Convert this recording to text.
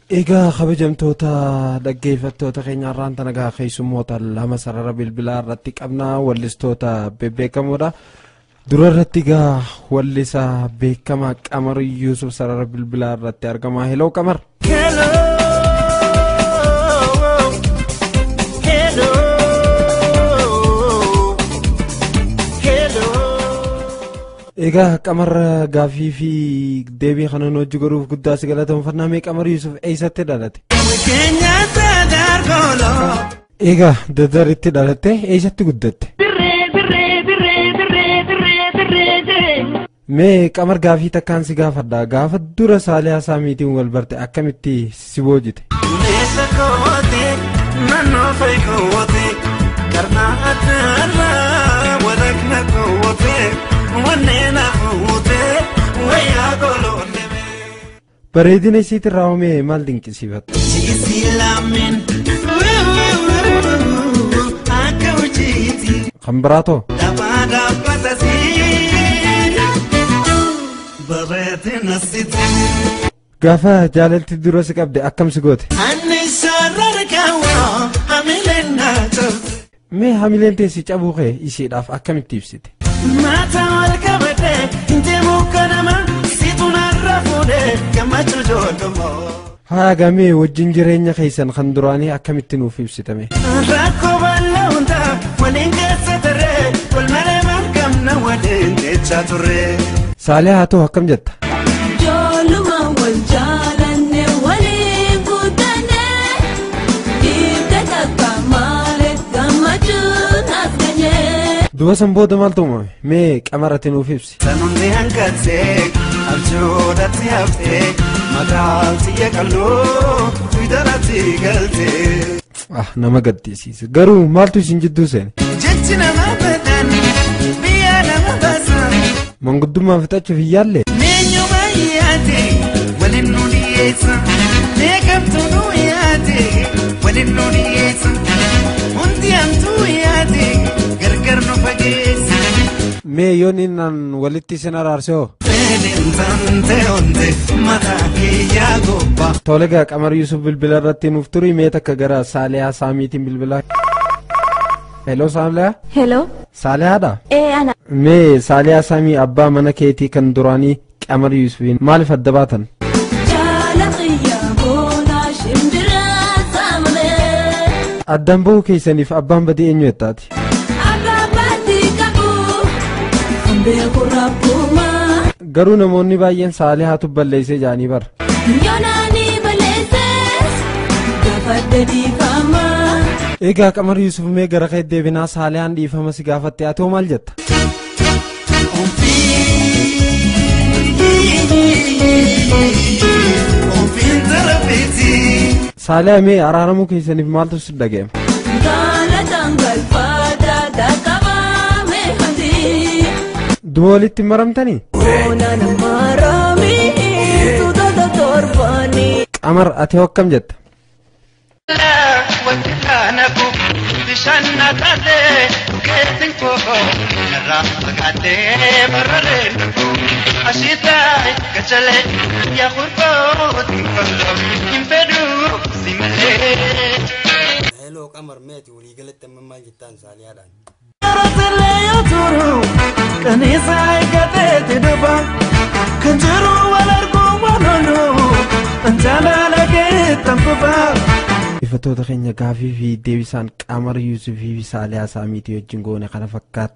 Egaa kabajamtoota dhaggeeffattoota keenya irraan tana gaa keessummoota lama sarara bilbilaa irratti qabna wallistoota bebbeekamoodha. Dura irratti gaa wallisaa beekamaa Qamar Yuusuf sarara bilbilaa irratti argama. Heloo Qamar. Egaa Qamar gaaffii fi deebii kana nu hojii godhuuf guddaa si galateeffannaa. Mee Qamar Yuusuf eessatti dhalate? Egaa Dadaritti dhalatte, eessatti guddatte? Mee Qamar gaaffii takkaan si gaafadha. Gaafa dura Saaliyaa Saamiitiin wal barte akkamitti si boojite? Bareedina isiitirraa hoomee maal dinqisiifatte? Kan biraa too? Gaafa jaalalti dura si qabde akkam si goote? Mee hamileen teessi cabuu kee isheedhaaf akkamitti ibsite? Haa gamee wajjin jireenya keessan kan duraanii akkamitti nuuf ibsitame? Saaliyaa haa ta'u akkam jetta? Duba san booda maaltu uumame? Mee Qamarati nuuf ibsi. Ah, nama gaddisiisa. Garuu maaltu isin jidduu seene? Manguddummaa fixachuuf hin yaalle? Mee yoon inni walitti isin araarse hoo? Tole egaa Qamar Yuusuf bilbila irratti nuuf turi. Mee takka gara Saaliyaa Saamiitiin bilbilaa. Heloo Saaliyaa? Heloo. Saaliyaadha? Ee ana. Mee Saaliyaa Saamii abbaa mana keetii kan duraanii Qamar Yuusufiin maaliif adda baatan? Addaan bahuu keessaniif abbaan badii eenyu jettaati? Garuu namoonni baay'een Saaliyaatu balleessee jaanii bara. Egaa Qamar Yuusuf mee gara kee deebinaa Saaliyaan dhiifama si gaafatte ati hoo maal jetta? Saaliyaa mee araaramuu keessaniif maaltu si dhaga'ame? Duba walitti hin maramtanii? Qamar ati hoo akkam jetta? Heloo Qamar meeti walii galatti amma maal jettaan Saaliyaadhaan? Ifattoota keenya gaafii fi deebisaan Qamar Yuusufii fi Saaliyaa Saamiitii wajjin goone kana fakkaata.